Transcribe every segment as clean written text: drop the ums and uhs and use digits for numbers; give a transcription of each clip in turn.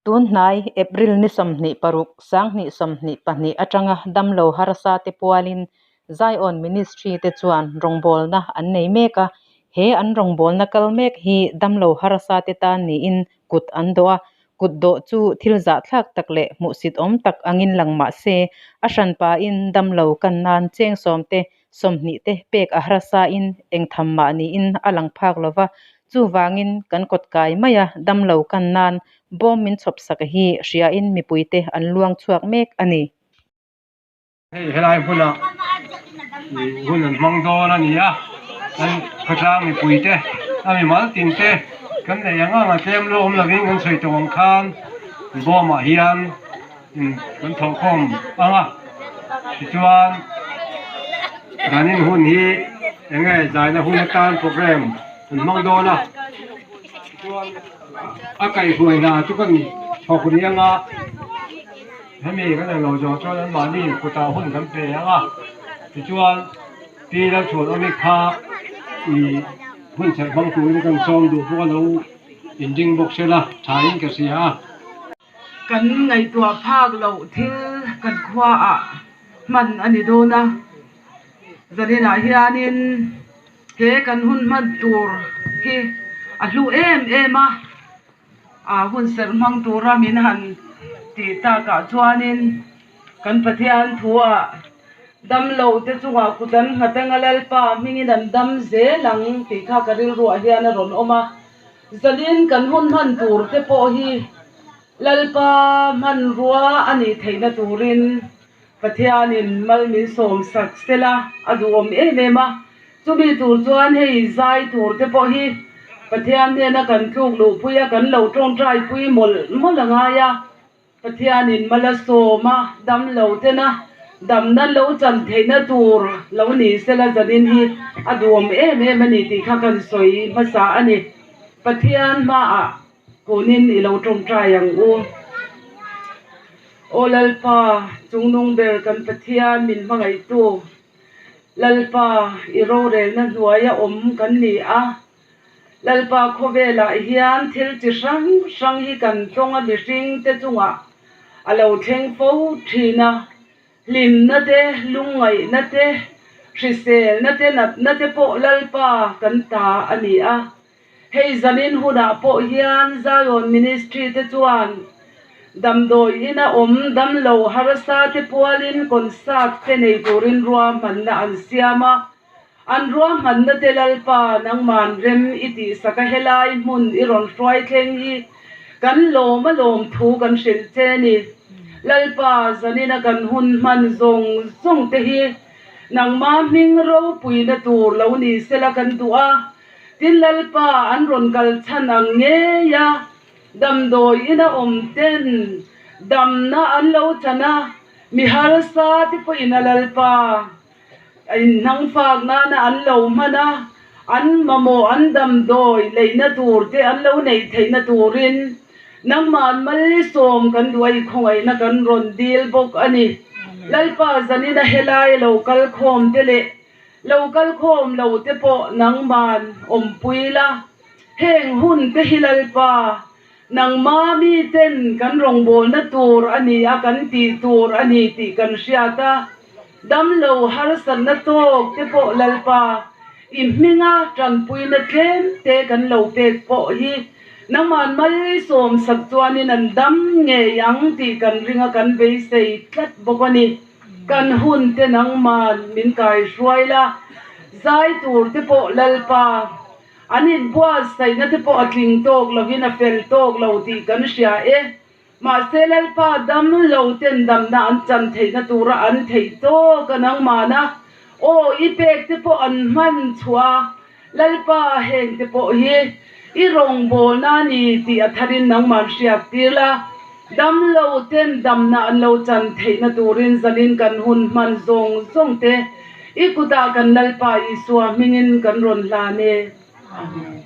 Tunhnai April ni 26, 2022 atanga damlo harsa te pualin Zion Ministry te chuan rawngbawlna an nei mek a, he an rawngbawlna kal mek hi damlo harsa te tan niin kut an dawh a, kut dawh chu thil zahthlak tak leh hmuhsit awm tak angin lang mah se, a hranpain damlo kan nan cheng sawm te 20 te pek a harsain eng tham mah niin a lang phak lo va, chuvangin kan kawt kai mai a damlo kan nan bawm min chhawp sak hi hriain mipuite an luang chhuak mek a ni. Hei helai hmunah hun an hmang dawn a ni a, kan khawtlang mipuite a mimal tin te kan neih ang ang a tlem lu awm lovin kan sawi tawh ang khan bawmah hian kan thawhkhawm ang a, tichuan zanin hun hi eng nge zaina hun atan program an hmang dawn a, tichuan a kaihhruai hna chu kan thawk riang a. Hemi kan englo zawh chuan anmahni kutah hun kan pe ang a, tichuan Pi Lalchhuanawmi kha i hun serh hmang turin kan sawm duh bawk a lo inding bawk sela thain ka hria a. Kan ngaihtuah phak loh thil kan khuaah hman a ni dawn a, zaninah hianin he kan hun hman tur hi a hlu em em a. A hun serh hmang tura min han tih takah chuanin kan Pathian thuah damlo te chungah kut an nghat anga Lalpa hmingin an dam zel ang tih kha ka rilruah hian a rawn awm a. Zalin kan hun hman tur te pawh hi Lalpa hmanrua a nih theihna turin Pathianin mal min sawm sak sela a duhawm em em a. Chumi tur chuan hei zai tur te pawh hi Pathian hnena kan tluk luhpui a, kan lo tawngtai pui mawlh mawlh a ngai a. Pathianin mal a sawm a, dam lo tena damna lo chan theihna tur lo ni sela zanin hi a duhawm em em a ni tih kha kan sawi hmasa a ni. Pathian hmaah kunin i lo tawngtai ang u. Aw Lalpa, chungnung ber kan Pathian min hmangaihtu. Lalpa, i rorelna hnuaia awm kan ni a. Lalpa khawvelah hian thil chi hrang hrang hi kan tawng a mihring te chungah a lo thleng fo thin a. Hlimna te, lungngaihna te, hriselna te, natna te pawh Lalpa kan ta a ni a. Hei zanin hunah pawh hian Zion Ministry te chuan damdawi ina awm damlo harsa te pualin concert te nei turin ruahmanna an siam a, an ruahmanna te Lalpa nangman rem i tihsak a helai hmun i rawn hruai thleng hi kan lawm a lawm thu kan hrilh che ni. Lalpa zanina kan hun hman zawng zawng te hi nangma hming ropuina tur lo ni sela kan duh a. Tin Lalpa an rawn kal chhan ang ngei a, damdawi ina awm ten damna an lo chan a, mi harsa te pawhin a Lalpa inhnang fak nana an lo hman a, an mamawh an damdawi leina tur te an lo neih theihna turin nangmah malsawm kan duh a, i khawngaihna kan rawn dil bawk a ni. Lalpa zanin a helai lo kal khawm te leh Lo kal khawm lo te pawh nangman awmpui la, heng hun te hi Lalpa, nangma mi ten kan rawngbawlna tur a ni a, kan tih tur a ni tih kan hriat a, damlo harsatna tawk te pawh Lalpa, i hminga tanpuina tlem te kan lo pek pawh hi nangman malsawm sak chuanin an dam ngei ang tih kan ring a, kan beisei tlat bawk a ni. Kan hun te nangman min kai hruai la, zai tur te pawh Lalpa, an inbuatsaihna te pawh a tling tawk lovin a fel tawk lo tih kan hria e. Mahse Lalpa dam lo ten damna an chan theihna tura an theih tawk a nangman a, aw i pek te pawh an hman chhuah a, Lalpa heng te pawh hi i rawngbawlna a ni tih a tharin nangman hriat tir la, damlo ten damna an lo chan theihna turin zanin kan hun hman zawng zawng te i kutah kan Lalpa Isua hmingin kan rawn hlan e. Amen.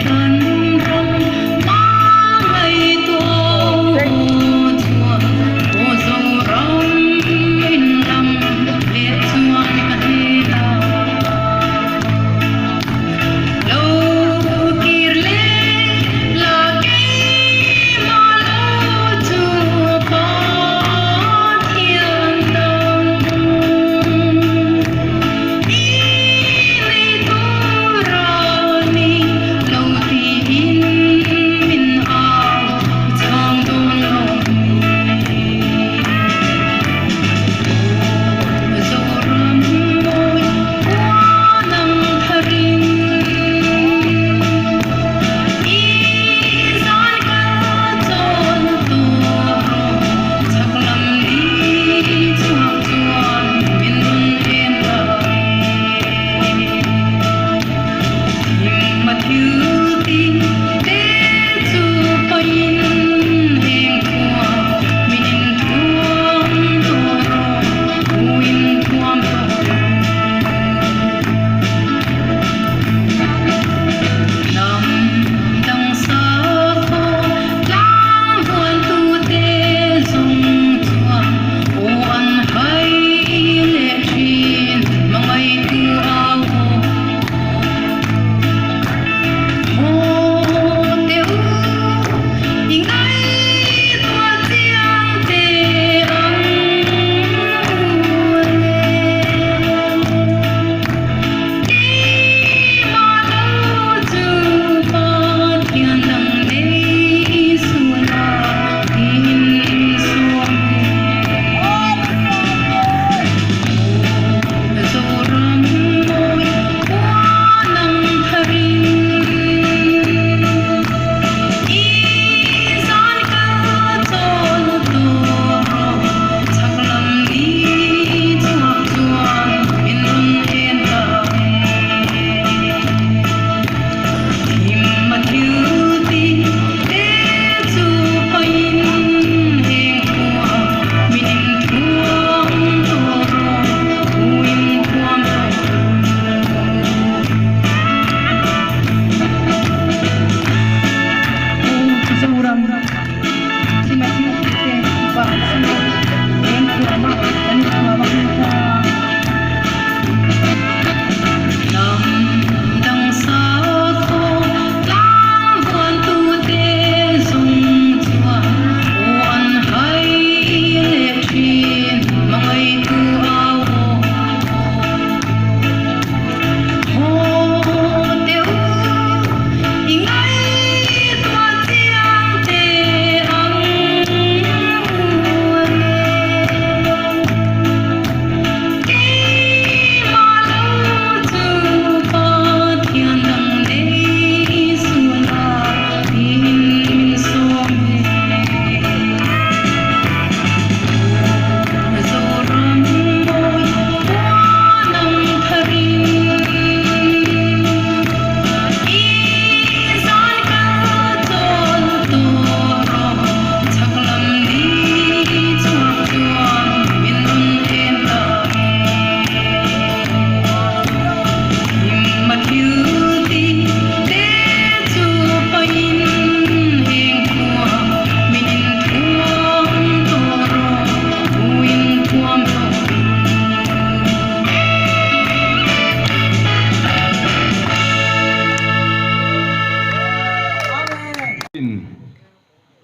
Kan ram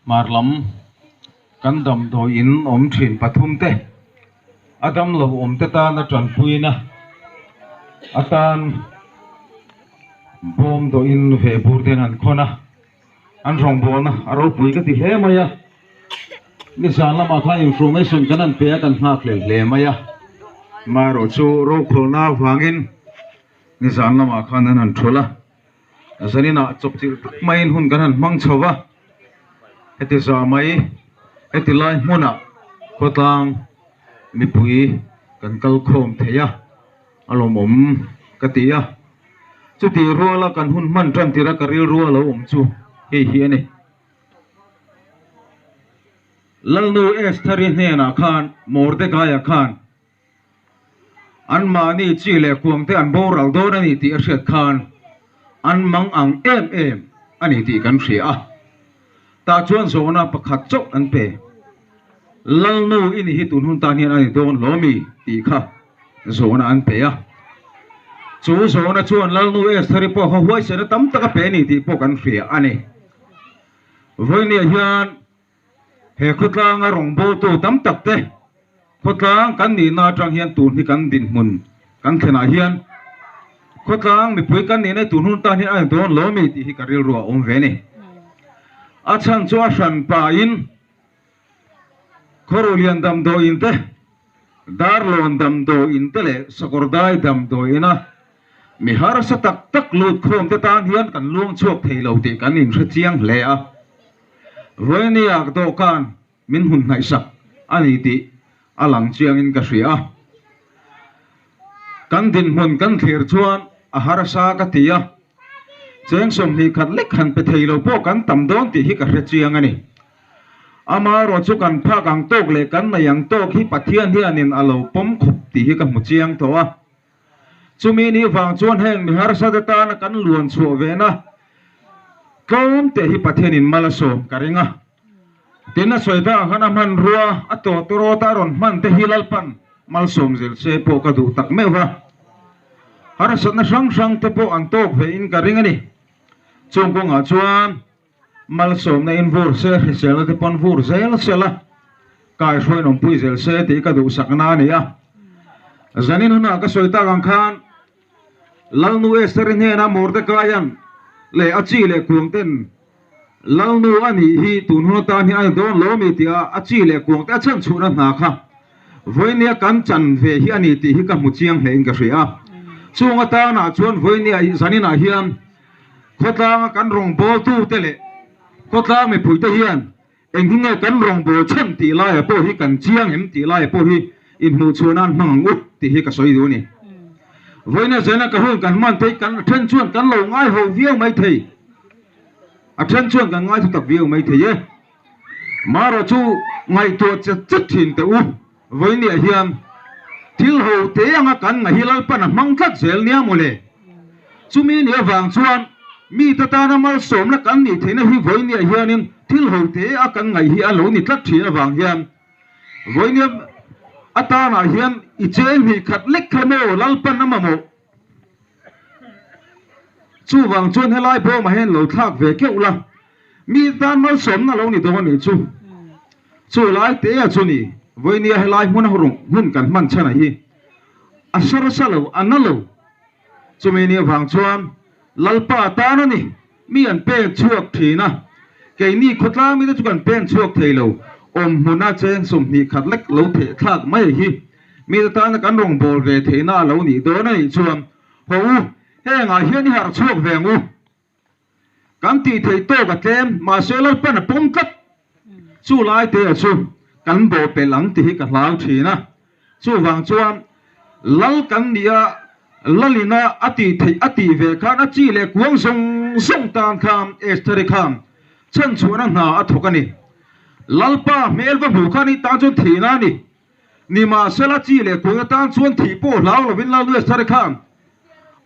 Hmar lam kan damdawi in awm thin pathum te a damlo awm te tana tanpuina atan bawm dawhin ve bur ten an khawn a an rawngbawlna a ropui ka ti hle mai a nizan lamah khan information kan han pe a kan nghak hlel hle mai a amaherawhchu rokhawlna avangin nizan lamah khan an han thawlh a. Zaninah chawpchilh tak maiin hun kan han hmang chho va, heti zah mai heti lai hmunah khawtlang mipui kan kal khawm thei a, a lawmawm ka ti a. Chutih ruala kan hun hman tan tirh a ka rilru a lo awm chu hei hi a ni. Lalnu Estheri hnenah khan Mordekaia khan Anmahni chi leh kuangte an boral dawn a ni tih a hriat khan an mang ang em em a ni tih kan hria a. Tah chuan zawhna pakhat chauh an pe. Lalnu i ni hi tun hun tan hian a ni dawn lo mi tih kha zawhna an pe a. Chu zawhna chuan Lalnu Estheri pawh kha huaisena tam tak a pe a ni tih pawh kan hria a ni. Vawinia hian He khawtlanga rawngbawltu tam tak te khawtlang kan nihna atang hian tun hi kan dinhmun kan thlenah hian khawtlang mipui kan nihna hi tun hun tan hian a ni dawn lo mi tih hi ka rilru a awm ve a ni. A chhan chu a hran pahin Khawruhlian damdawiin te, Darlawn damdawiin te leh Sakawrdai damdawiina Mi harsa tak tak lut khawm te tan hian kan luang chhuak thei lo tih kan inhre chiang hle a. Vawinia dawhkan min hun hnaihsak a ni tih a lang chiangin ka hria a. Kan dinhmun kan thlir chuan a harsa ka ti a, cheng 20 khat lek han pe thei lo pawh kan tam dawn tih hi ka hre chiang a ni. Amaherawh chu kan phak ang tawk leh kan nei ang tawk hi Pathian hianin a lo pawm khawp tih hi ka hmu chiang tawh a. Chumi ni vang chuan heng mi harsa te tana kan luan chhuah vena tlawm teh hi Pathianin mal a sawm ka ring a. Tin a sawi tak ang khan a hmanrua a tawtawrawt a rawn hman te hi Lalpan malsawm zel se pawh ka duh tak meuh va. Harsatna hrang hrang te pawh an tawk ve in ka ring a ni. Chung kawngah chuan Malsawmna in vur se, hriselna te pawn vur zel sel a, kaihruaiin awmpui zel se tih ka duhsakna a ni a. Zanin hunah ka sawi tak ang khan Lalnu Esther-i hnena Mordecai-a'n leh a chi leh kuang ten Lalnu a nih hi tun hun atan hian a ni dawn lo mi tia a chi leh kuang te a chhan chhuhna hna kha vawinia kan chan ve hi a ni tih hi ka hmu chiang hlein ka hria a. Chung atanah chuan vawinia zaninah hian Khawtlanga kan rawngbawltute leh khawtlang mipuite hian engtin nge kan rawngbâwl chhan tih laia pawh hi kan chiang em tih laia pawh hi inhmuhchhuah nan hmang ang u tih hi ka sawi duh a ni. Vawiina zena ka hun kan hman theih kan a then chuan kan lo ngai ho viau mai thei, a then chuan kan ngai thutak viau mai thei e. Marawh chu ngaihtuah chet chet thin teh u. Vawinia hian thil ho te anga kan ngaih hi Lalpan a hmang tlat zel nia mawle. Chumi ni avang chuan mite tana malsawmna kan nih theihna hi vawinia hianin thil ho te a kan ngaih hi a lo ni tlat thin avang hian vawinia atanah hian i cheng hnih khat lek kha maw Lalpan a mamawh. Chuvang chuan helai bawmah hian lo thlak ve keuh la, mi tan malsawmna lo ni dawn anih chu. Chu lai te a chu ni, vawinia helai hmuna hmun kan hman chhan a hi a sarsa lo, a na lo. Chumi ni avang chuan Lalpa tan a ni, mi an pen chhuak thin a, keini khawtlang mite chu kan pen chhuak thei lo, awm hmuna cheng 20 khat lek lo theh thlak mai a hi. Mite tana kan rawngbâwl ve theihna a lo nih dawn a nih chuan, Haw u, hengah hian i harh chhuak ve ang u. Kan tih theih tawk a tlem, mahse Lalpan a pawm tlat. Chu lai te chu kan bawh pelh ang tih hi ka hlau thin a. Chuvang chuan Lal kan nih a, Lalina a tih theih a tih ve khan a chi leh kuang zawng zawng tan khan Estheri khan chhanchhuahna hna a thawk a ni. Lalpa hmel va hmuh khan i tan chuan thihna a ni. Nimahsela chi leh kuang atan chuan thih pawh hlau lovin Lalnu Esther khan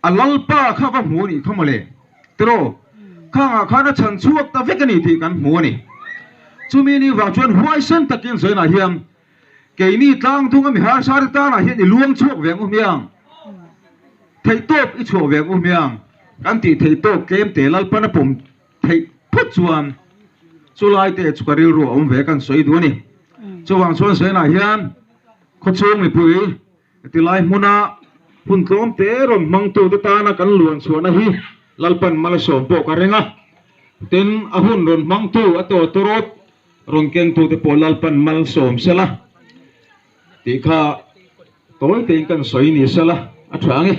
a Lalpa kha va hmu a nih kha mawle. Tiraw, khangah khan a chhan chhuak ta vek a ni tih kan hmu a ni. Chumi ni vang chuan huaisen takin Zainah hian keini tlangdunga mi harsate tanah hian i luang chhuak ve ang u hmiang, theihtawp i chhuah ve ang u hmiang kan tih theihtawp tlemte Lalpan a pawm theih phawt chuan. Chulai te chu ka rilru a awm ve kan sawi duh a ni. Chuvang chuan Zenah hian khawchhung mipui tilai hmuna hun tlawm te rawn hmangtute tana kan luan chhuahna hi Lalpan malsawm pawh ka ring a. Tin, a hun rawn hmangtu a tawtawrawt rawn kengtute pawh Lalpan malsawm sela tih kha tawi tein kan sawi ni sela a tha ang e.